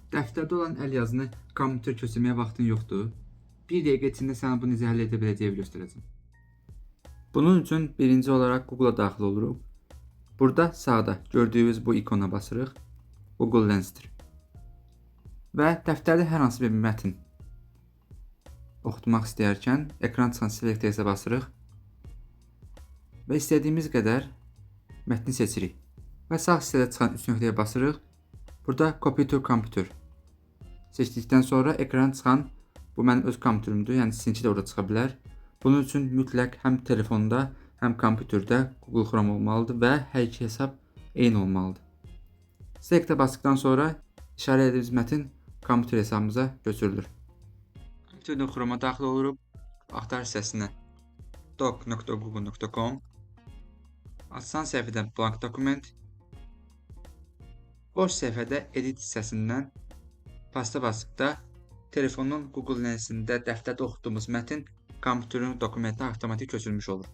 Dəftərdə olan əl yazını kompüter köçürməyə vaxtın yoxdur. Bir dəqiqə içində sənə bunu necə həll edə biləcəyimi göstərəcəm. Bunun üçün birinci olaraq Google-a daxil oluruq. Burada sağda gördüyünüz bu ikona basırıq. Google Lens-dir. Və dəftərdə hər hansı bir mətn oxutmaq istəyərkən ekran çıxan Select Text-ə basırıq və istədiyimiz qədər mətni seçirik. Və sağ hissədə çıxan üç nöqtəyə basırıq. Burada Copy to Computer seçdikdən sonra ekrana çıxan bu mənim öz kompüterimdir, yəni sizinki də orada çıxa bilər. Bunun üçün mütləq həm telefonda, həm kompüterdə Google Chrome olmalıdır və hər iki hesab eyni olmalıdır. Select-ə basdıqdan sonra işarə etdiyimiz mətn kompüter hesabımıza köçürülür. Kompüterdə Chrome-a daxil oluruq. Axtarış hissəsinə doc.google.com, açılan səhifədən blank document, boş səhifədə edit hissəsindən paste basdıqda telefonun Google Lensində dəftərdə oxutduğumuz mətn kompüterin dokumentinə avtomatik köçürülmüş olur.